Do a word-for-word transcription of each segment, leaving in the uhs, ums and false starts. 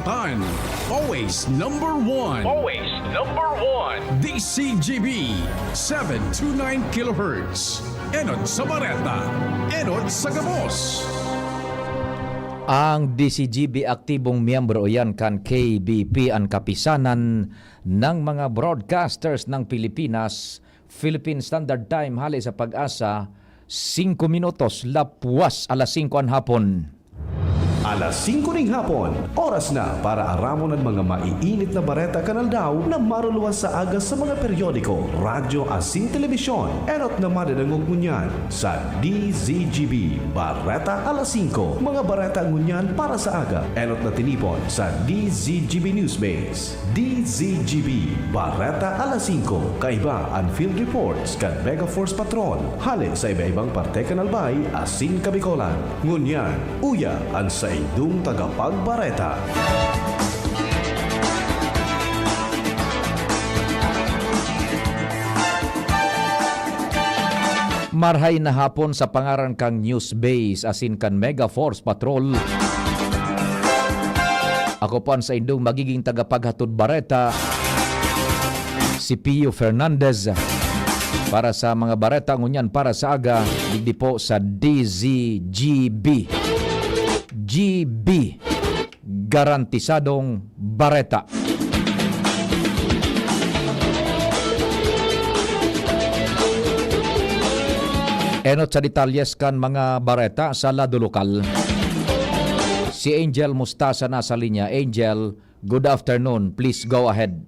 Tan, always number one. Always number one. D C G B, seven two nine kilohertz. Enot sa Bareta, enot sa gabos. Ang D C G B aktibong miyembro iyan kan K B P, an Kapisanan ng mga Broadcasters ng Pilipinas, Philippine Standard Time, hali sa Pag-asa, singko minutos lapwas alas singko an hapon. Alas singko ning hapon, oras na para aramon an mga maiinit na bareta kan aldaw na maruluwas sa aga sa mga periodiko, radyo asin telebisyon. Enot na madadangog ngunyan sa D Z G B Bareta alas singko. Mga bareta ngunyan para sa aga, enot na tinipon sa D Z G B Newsbase. D Z G B, Bareta alas singko, kaiba an field reports kan Mega Force Patrol, hale sa iba-ibang parte kan Albay asin Kabicolan. Ngunyan, uya an saindong tagapagbareta. Marhay na hapon sa pangaran kang Newsbase asin kan Mega Force Patrol. Ako po an saindong magiging tagapaghatod bareta, si Pio Fernandez. Para sa mga bareta ngunyan para sa aga, digdi po sa D Z G B. G B. Garantisadong bareta. Enot sa detalyes kan mga bareta sa lado lokal. Si Angel Mustasa nasa linya. Angel, good afternoon. Please go ahead.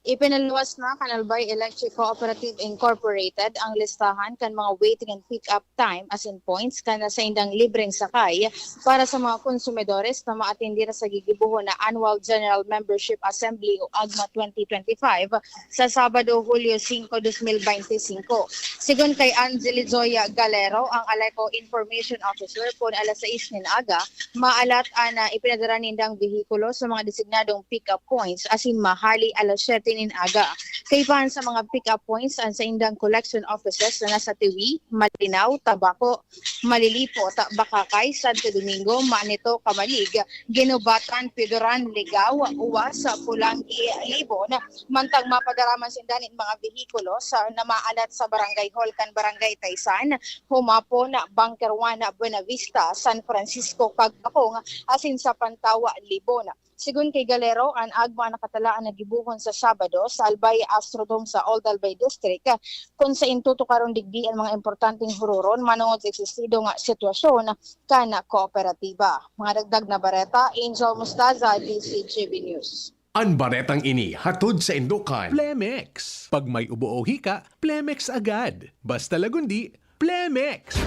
Ipinaluwas na kan Albay Electric Cooperative Incorporated ang listahan kan mga waiting and pick-up time asin points kan saindang libreng sakay para sa mga konsumidores na maatendihan sa gigibohon na Annual General Membership Assembly o AGMA twenty twenty-five sa Sabado, Hulyo singko, dos mil bente singko. Sigon kay Angeli Joya Galero, ang Aleco Information Officer, poon alas sais nin aga, maalat an, ah, ipinadara nindang behikulo sa mga designadong pick-up points asin mahali alas siyete nin aga. Kaibahan sa mga pick-up points an saindang collection offices na nasa Tiwi, Malinao, Tabaco, Malilipot, Bacacay, Santo Domingo, Manito, Camalig, Guinobatan, Pidoran, Ligao, Uwas, Pulangi, Libon, mantang mapadara man sinda nin mga behikulo sa, na maalat sa Barangay Hall kan Barangay Taysan, Humapon, Bunker One, Buenavista, San Francisco, Cagbacong, asin sa Pantawa, Libon. Sigon kay Galero, an AGMA nakatalaan na gibohon sa Sabado sa Albay Astrodome sa Old Albay District, kun sain tutukaron digdi an mga importanteng huroron manongod sa eksistido nga sitwasyon kan kooperatiba. Mga dagdag na bareta, Angel Mustaza, D Z G B News. An baretang ini hatod saindo kan Plemex. Pag may ubo o hika, Plemex agad. Basta Lagundi, Plemex!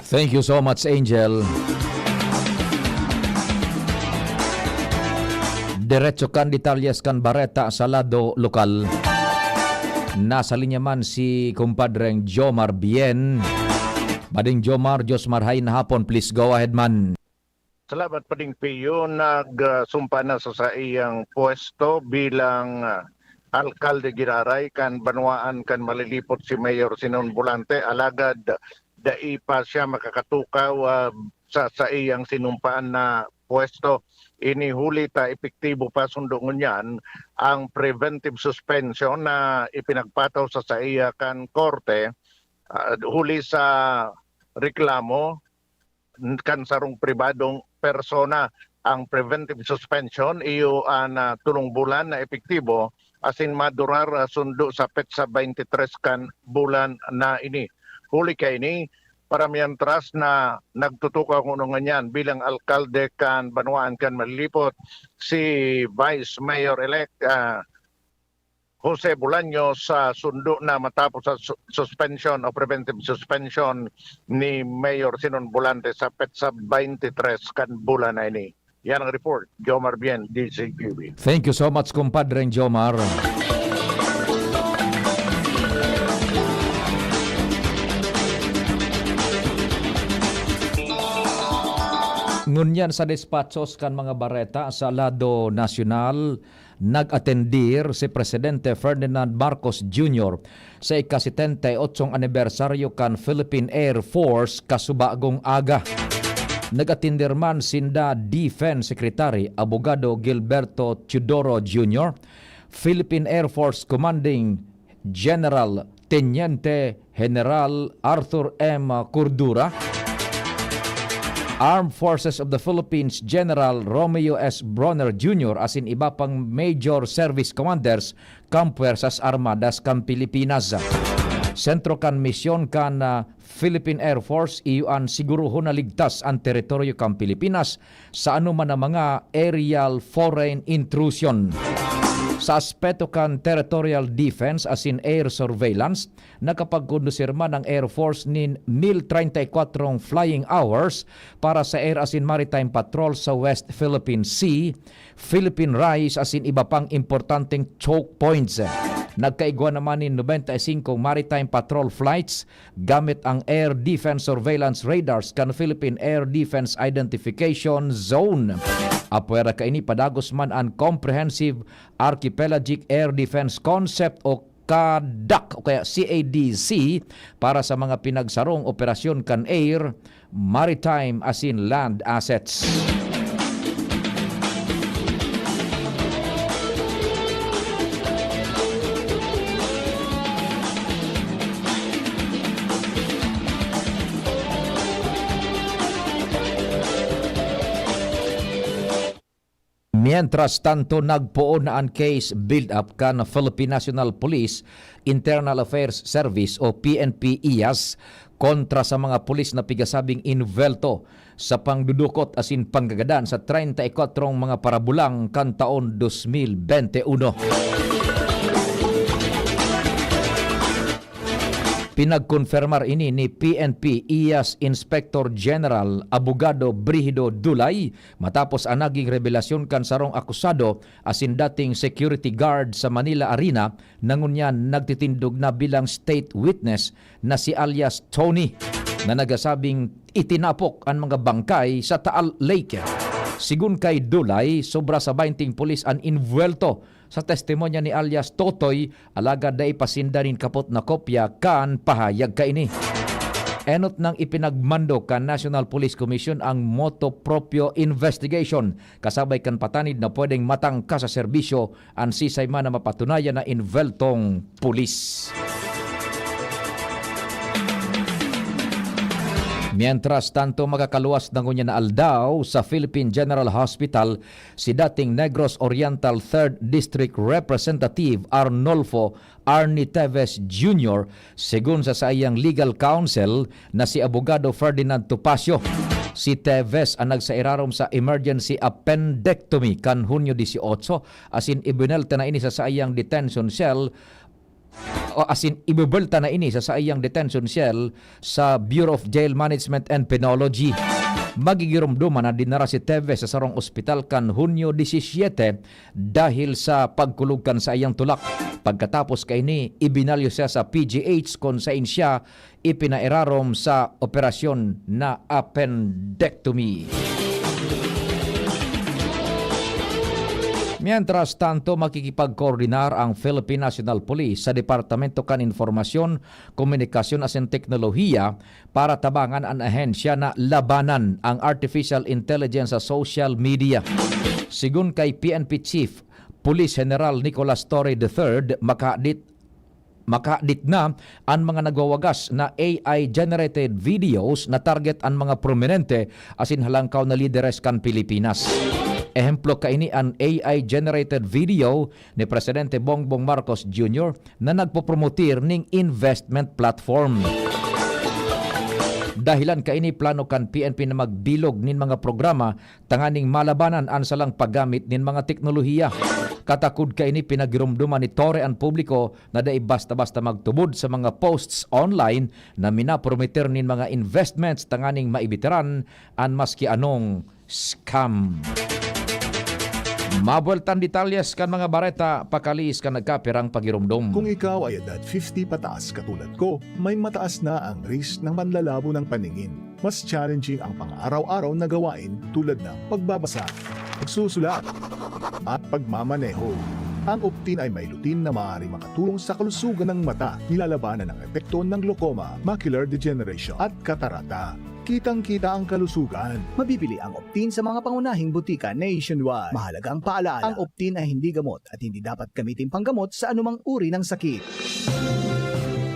Thank you so much, Angel. Diretso kan detalyes kan bareta sa lado lokal. Nasa linya man si kumpadreng Jomar Bien. Pading Jomar, Diyos marhay na hapon. Please go ahead man. Salamat, Pading Pio. Nagsumpa na sa saiyang pwesto bilang, ah, alkalde giraray kan banwaan kan Malilipot si Mayor Sinon Volante, alagad dai pa siya makakatukaw, ah, sa saiyang sinumpaan na pwesto. Ini huli ta epektibo pa sundo ngunyan ang preventive suspension na ipinagpataw sa saiya kan korte, ah, huli sa reklamo kan sarong pribadong persona. Ang preventive suspension iyo an, ah, tolong bulan na epektibo asin madurar, ah, sundo sa petsa twenty-three kan bulan na ini. Huli kaini, para mientras na nagtutukaw kuno ngunyan bilang alkalde kan banwaan kan Malilipot, si Vice Mayor-elect, ah, Jose Bolaños sa sundo na matapos sa su-, suspension o preventive suspension ni Mayor Sinon Volante sa petsa twenty-three kan bulan na ini. Yan ang report. Jomar Bien, D Z G B. Thank you so much, kumpadreng Jomar. Ngunyan sa despachos kan mga bareta sa lado nasyonal, nag-atendir si Presidente Ferdinand Marcos Junior sa ika-setenta y ocho anibersaryo kan Philippine Air Force kasubagong aga. Nag-atender man sinda Defense Secretary Abogado Gilberto Teodoro Junior, Philippine Air Force Commanding General Teniente General Arthur M. Cordura, Armed Forces of the Philippines General Romeo S. Brawner Junior asin iba pang major service commanders kan Puwersas Armadas kan Pilipinas. Sentro kan misyon kan, ah, Philippine Air Force iyo an sigurohon na ligtas an teritoryo kan Pilipinas sa anoman na mga aerial foreign intrusion. Sa aspeto kan territorial defense asin air surveillance, nakapagkondusir man ang Air Force nin mil treinta y cuatro flying hours para sa air asin maritime patrol sa West Philippine Sea, Philippine Rise asin iba pang importanteng choke points. Nagkaigwa naman nin nobenta y singko maritime patrol flights gamit ang air defense surveillance radars kan Philippine Air Defense Identification Zone. Apwera kaini, padagos man an Comprehensive Archipelagic Air Defense Concept o CADAC o kaya C A D C para sa mga pinagsarong operasyon kan air, maritime asin land assets. Mientras tanto, nagpoon na an case build-up kan Philippine National Police Internal Affairs Service o P N P I A S kontra sa mga pulis na pigasabing invuwelto sa pangdudukot asin panggagadan sa treinta y kuwatrong mga parabulang kan taon dos mil bente uno. Pinagkonfirmar ini ni P N P I A S Inspector General Abogado Brigido Dulay matapos an naging rebelasyon kan sarong akusado asin dating security guard sa Manila Arena na ngunyan nagtitindog na bilang state witness na si alias Tony, na nagsasabing itinapok an mga bangkay sa Taal Lake. Sigon kay Dulay, sobra sa baynting pulis an invuwelto sa testimonya ni alias Totoy, alagad dai pa sinda nin kapot na kopya kan pahayag kaini. Enot nang ipinagmando kan National Police Commission ang motu proprio investigation, kasabay kan patanid na pwedeng matangka sa serbisyo an sisay man na mapatunayan na invuweltong pulis. Mientras tanto, makakaluwas na ngunyan na aldaw sa Philippine General Hospital si dating Negros Oriental Third District Representative Arnulfo Arnie Teves Junior, segun sa saiyang legal counsel na si Abogado Ferdinand Topacio. Si Teves an nagsairarom sa emergency appendectomy kan Hunyo dieciocho, asin ibinelta na ini sa saiyang detention cell, o asin ibebelta na ini sa saiyang detention cell sa Bureau of Jail Management and Penology. Magigiromdoman na dinara si Teves sa sarong ospital kan Hunyo disisiete dahil sa pagkulog kan saiyang tulak. Pagkatapos kaini, ibinalyo siya sa P G H kun saen siya ipinairarom sa operasyon na appendectomy. Mientras tanto, makikipagkoordinar ang Philippine National Police sa Departamento kan Informasyon, Komunikasyon asin Teknolohiya para tabangan an ahensya na labanan ang artificial intelligence sa social media. Sigon kay P N P Chief Police General Nicolas Torre the third, makadit makadit na an mga nagwawagas na A I-generated videos na target an mga prominente asin halangkaw na lideres kan Pilipinas. Ehemplo kaini an A I-generated video ni Presidente Bongbong Marcos Junior na nagpopromotir ning investment platform. Dahilan kaini, plano kan P N P na magbilog nin mga programa tanganing malabanan an salang paggamit nin mga teknolohiya. Katakod kaini, pinagiromdoman ni Torre an publiko na dai basta-basta magtubod sa mga posts online na minaprometer nin mga investments tanganing maibitaran an maski anong scam. Mabueltan detalyes kan mga bareta pakaliis kan nagkapirang pagiromdom. Kung ikaw ay edad fifty pataas katulad ko, may mataas na ang risk ng panlalabo ng paningin. Mas challenging ang pang-araw-araw na gawain tulad ng pagbabasa, pagsusulat, at pagmamaneho. Ang Optin ay may lutein na maaaring makatulong sa kalusugan ng mata, nilalabanan ang epekto ng glaucoma, macular degeneration, at katarata. Kitang-kita ang kalusugan. Mabibili ang Optin sa mga pangunahing botika nationwide. Mahalagang paalaala, ang Optin ay hindi gamot at hindi dapat gamitin panggamot sa anumang uri ng sakit.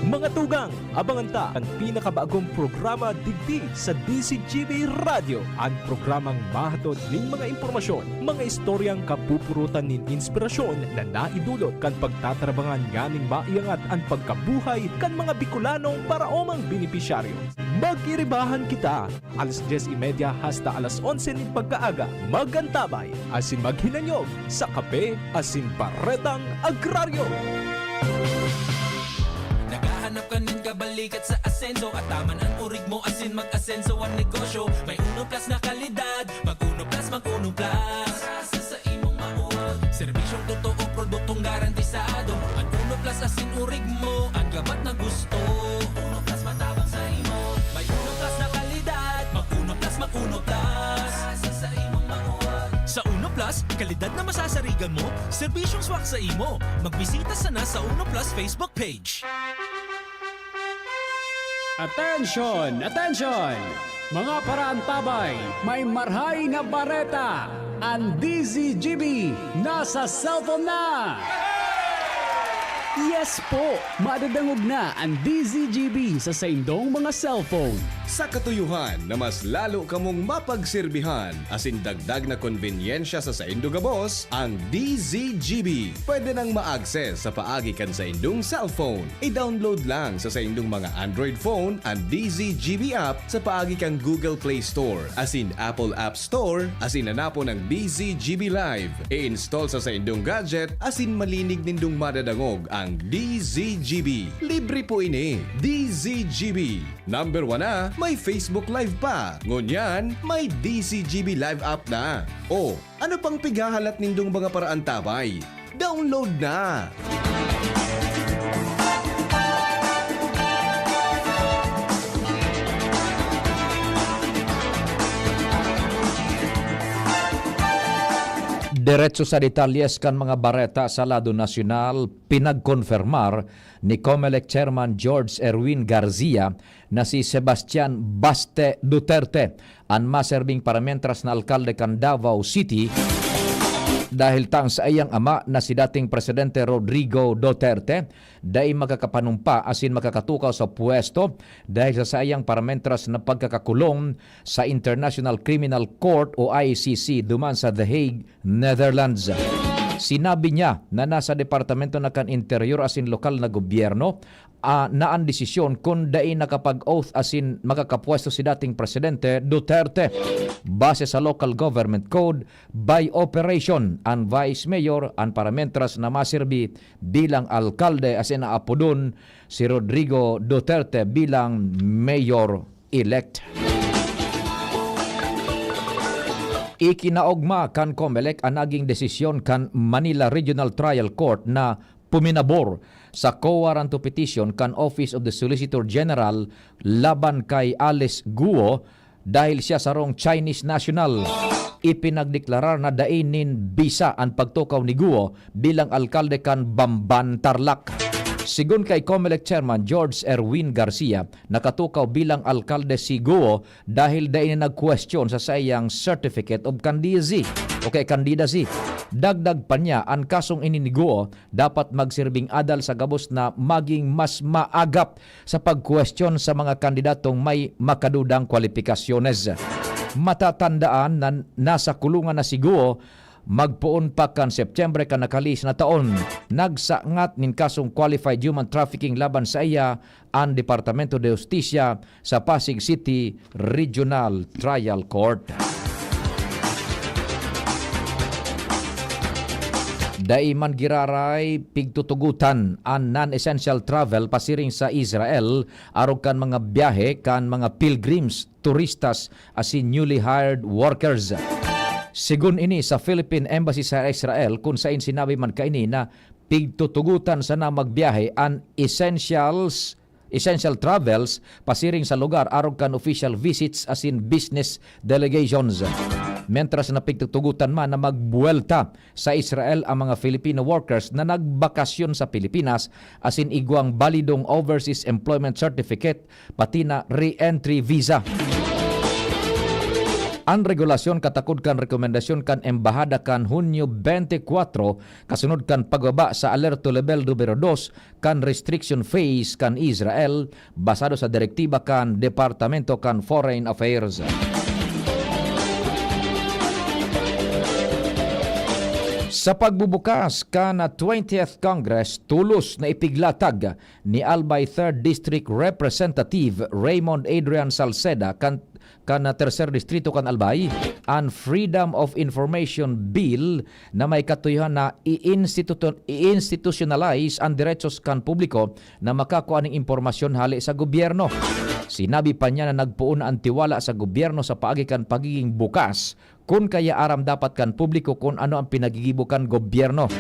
Mga tugang, abangan ta an pinakabagong programa digdi sa D Z G B Radyo, an programang mahatod nin mga impormasyon, mga istoryang kapupurutan nin inspirasyon na naidulot kan pagtatarabangan nganing maiangat an pagkabuhay kan mga Bicolanong paraomang benepisyaryo. Magkiribahan kita, alas dyes y media hasta alas onse nin pagkaaga. Mag-antabay asin maghinanyog sa Kape asin Baretang Agraryo. Naghahanap ka nin kabalikat sa asenso, ataman an urig mo asin mag-asenso an negosyo. May Uno Plus na kalidad, mag Uno Plus, mag Uno Plus. Sa, sa imong mauwag. Serbisyong totoo, produktong garantisado. An Uno Plus asin urig mo, an gabat na gusto. Uno Plus matabang sa imo. May Uno Plus na kalidad, mag Uno Plus, mag Uno Plus. Sa, sa imong mauwag. Sa Uno Plus, kalidad na masasarigan mo, serbisyong swak sa imo. Magbisita sana sa Uno Plus Facebook page. Attention! Attention! Mga paraantabay, may marhay na bareta! An D Z G B nasa cellphone na! Yes po! Madadangog na an D Z G B sa saindong mga cellphone. Sa katuyohan na mas lalo kamong mapagserbihan asin dagdag na konbenyensya sa saindo gabos, ang D Z G B pwede nang ma-access sa paagi kan saindong cellphone. I-download lang sa saindong mga Android phone an D Z G B app sa paagi kan Google Play Store asin Apple App Store, asin hanapon ang D Z G B Live. I-install sa saindong gadget asin malinig nindong madadangog ang D Z G B. Libre po ini. D Z G B. Number one na, may Facebook Live pa. Ngunyan, may D Z G B Live app na. O, ano pang pighahalat nindong mga paraantabay? Download na! Diretso sa detalyes kan mga bareta sa lado nasyonal, pinagkonfirmar ni Comelec Chairman George Erwin Garcia na si Sebastian Baste Duterte an maserbing paramientras na alkalde kan Davao City, dahil ta an saiyang ama na si dating Presidente Rodrigo Duterte dai makakapanumpa asin makakatukaw sa pwesto dahil sa saiyang paramientras na pagkakakulong sa International Criminal Court o I C C duman sa The Hague, Netherlands. Sinabi niya na nasa Departamento na kan Interior asin lokal na gobyerno ah, na an desisyon kun dai nakapag-oath asin makakapwesto si dating Presidente Duterte. Base sa Local Government Code, by operation an Vice Mayor an paramientras na maserbi bilang alkalde asin aapodon si Rodrigo Duterte bilang Mayor-elect. Ikinaogma kan Comelec an naging desisyon kan Manila Regional Trial Court na puminabor sa co warranto petition kan Office of the Solicitor General laban kay Alice Guo dahil siya sarong Chinese national. Ipinagdeklarar na dai nin bisa an pagtukaw ni Guo bilang alkalde kan Bamban, Tarlac. Sigon kay Comelec Chairman George Erwin Garcia, nakatukaw bilang alkalde si Guo dahil dai na nag-question sa saiyang Certificate of Candidacy o kay candidacy. Dagdag pa niya, an kasong ini ni Guo dapat magsirbing adal sa gabos na maging mas maagap sa pag-question sa mga kandidatong may makadudang kwalipikasyones. Matatandaan na nasa kulungan na si Guo magpoon pa kan Setyembre kan nakalihis na taon. Nagsangat nin kasong qualified human trafficking laban saiya an Departamento de Justicia sa Pasig City Regional Trial Court. Dai man giraray pigtutugotan an non-essential travel pasiring sa Israel arog kan mga biyahe kan mga pilgrims, turistas asin newly hired workers. Sigon ini sa Philippine Embassy sa Israel, kun sain sinabi man kaini na pigtutugotan sana magbiyahe an essentials, essential travels pasiring sa lugar arog kan official visits asin business delegations. Mentras na pigtutugotan man na magbuwelta sa Israel ang mga Filipino workers na nagbakasyon sa Pilipinas asin igwang balidong overseas employment certificate pati na re-entry visa. an regulasyon katakod kan rekomendasyon kan Embahada kan Hunyo twenty-four, kasunod kan pagbaba sa Alerto Level Numero Dos kan Restriction Phase kan Israel, basado sa direktiba kan Departamento kan Foreign Affairs. Sa pagbubukas kan twentieth Congress, tolos na ipiglatag ni Albay Third District Representative Raymond Adrian Salceda kan, kan Tercer Distrito kan Albay an Freedom of Information Bill na may katuyohan na i-instituto-, i-institutionalize an derechos kan publiko na makakua nin impormasyon hale sa gobyerno. Sinabi pa niya na nagpoon na an tiwala sa gobyerno sa paagi kan pagiging bukas, kun kaya aram dapat kan publiko kun ano ang pinagigibo kan gobyerno.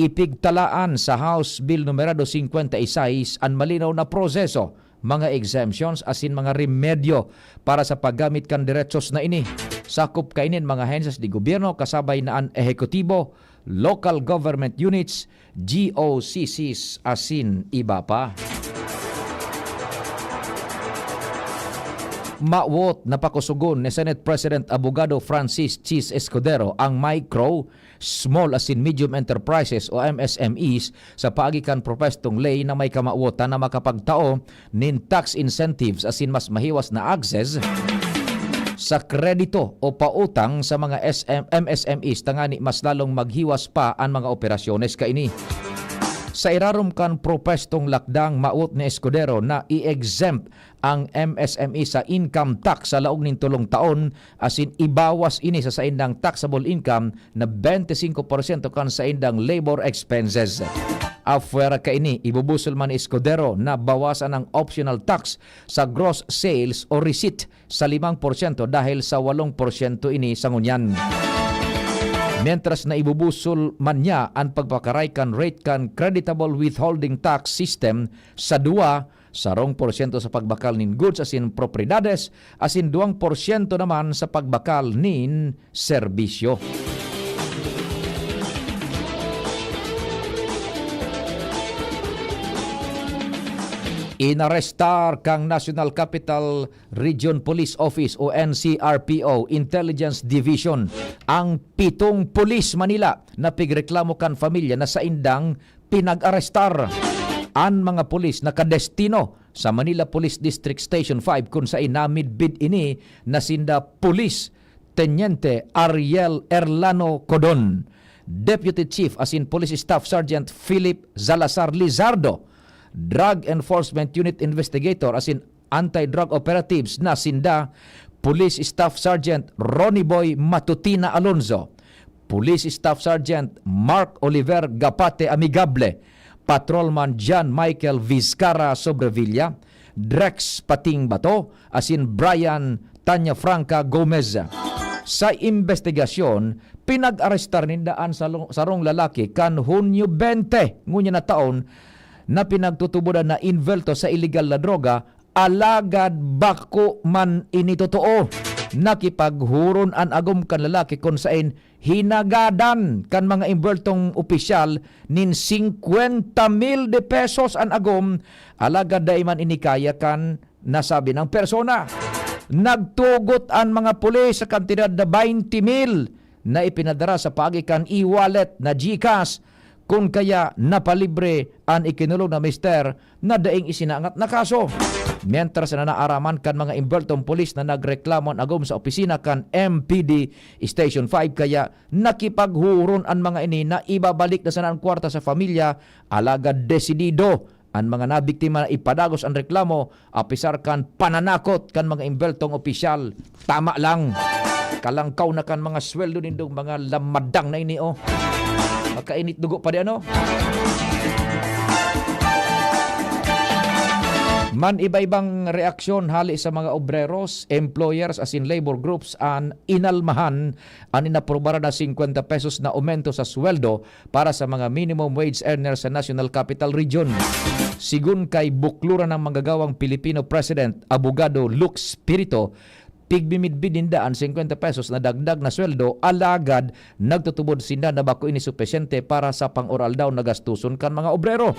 Ipigtalaan sa House Bill Numerado singkwenta y seis an malinaw na proseso, mga exemptions asin mga remedyo para sa paggamit kan derechos na ini. Sakop kaini an mga hensyas de gobyerno kasabay na an ehekutibo, local government units, G O C Cs asin iba pa. Mawot na pakusogon ni Senate President Abogado Francis Chiz Escudero ang micro, small asin medium enterprises o M S M Es sa paagi kan propwestong ley na may kamawotan na makapagtao nin tax incentives asin mas mahiwas na access sa kredito o pautang sa mga S M, M S M Es tangani mas lalong maghiwas pa an mga operasyones kaini. Sa irarom kan propwestong lakdang, mawot ni Escudero na i-exempt ang M S M E sa income tax sa laog nin tolong taon, asin ibawas ini sa saindang taxable income na twenty-five porsyento kan saindang labor expenses. Apwera kaini, ibubusol man ni Escudero na bawasan ang optional tax sa gross sales o receipt sa limang porsyento dahil sa walong porsyento ini sa ngunyan. Mientras na ibubusol man niya an pagpakaray kan rate kan creditable withholding tax system sa duwa, sarong porsyento sa pagbakal nin goods asin propriedades, asin duwang porsyento naman sa pagbakal nin serbisyo. Inarestar kan National Capital Region Police Office o N C R P O Intelligence Division ang pitong pulis Manila na pigreklamo kan pamilya na saindang pinag-arestar. An mga pulis nakadestino sa Manila Police District Station five, kun saen namidbid ini na sinda Pulis Teniente Ariel Erlano Codon, Deputy Chief asin Police Staff Sergeant Philip Salazar Lizardo, Drug Enforcement Unit Investigator asin Anti-Drug Operatives na sinda Police Staff Sergeant Ronnie Boy Matutina Alonzo, Police Staff Sergeant Mark Oliver Gapate Amigable, Patrolman John Michael Vizcarra Sobrevilla, Drex Pating Bato, asin Brian Tanya Franca Gomez. Sa imbestigasyon, pinag-arestar ninda an salo-, sarong lalaki kan Hunyo twenty ngunyan na taon na pinagtutubodan na involto sa iligal na droga, alagad bako man ini totoo. Nakipaghuron an agom kan lalaki kun saen hinagadan kan mga involtong opisyal nin singkwenta mil de pesos an agom, alagad dai man ini kaya kan nasabi ng persona. Nagtugot an mga pulis sa kantidad na twenty mil na ipinadara sa paagi kan e-wallet na GCash, kun kaya napalibre an ikinulong na mister na daing isinangat na kaso. Mientras na naaraman kan mga involtong pulis na nagreklamo an agom sa opisina kan M P D Station five, kaya nakipaghuron an mga ini na ibabalik na sana an kwarta sa pamilya, alagad desidido an mga nabiktima na ipadagos an reklamo, apisar kan pananakot kan mga involtong opisyal. Tama lang. Kalangkaw na kan mga sweldo nindong mga lamadang na ini, oh. Makainit dugo pa di, ano? Man iba-ibang reaksyon hali sa mga obreros, employers, asin labor groups an inalmahan an inaprobaran na singkwenta pesos na aumento sa sweldo para sa mga minimum wage earner sa National Capital Region. Sigon kay Bukluran ng Manggagawang Pilipino President, Abogado Luke Spirito, pigmimidbid ninda an singkwenta pesos na dagdag na sweldo, alagad nagtutubod sinda na bako ini supisyente para sa pang-uraldaw na gastuson kan mga obrero.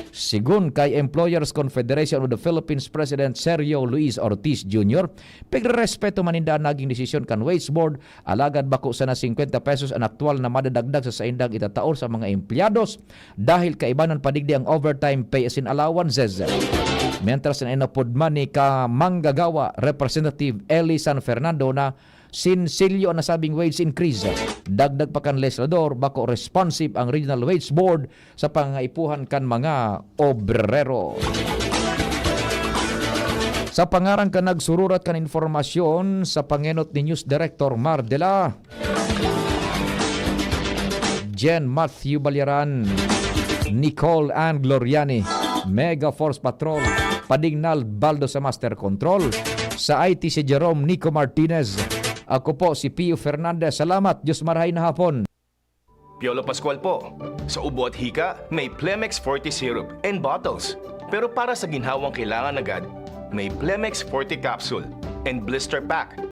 Sigon kay Employers Confederation of the Philippines President Sergio Luis Ortiz Junior, pigrerespeto man ninda an naging desisyon kan Wage Board, alagad bako sana singkwenta pesos an aktual na madadagdag sa saindang itataor sa mga empleyados dahil kaibanan pa digdi ang overtime pay asin allowances. Mientras na inapod man ni kamanggagawa Representative Eli San Fernando na sinsilyo ang nasabing wage increase. Dagdag pa kan legislador, bako responsive ang Regional Wage Board sa pangangaipuhan kan mga obrero. Sa pangaran kan nagsururat kan informasyon sa pangenot ni News Director Mar de la Jen Matthew Balyaran, Nicole Ann Gloriani, Mega Force Patrol, Padignal Baldo sa Master Control, sa I T si Jerome Nico Martinez. Ako po si Pio Fernandez. Salamat, Diyos marahay na hapon. Piolo Pascual po. Sa ubo at hika, may Plemex Forte Syrup and Bottles. Pero para sa ginhawang kailangan agad, may Plemex Forte Capsule and Blister Pack.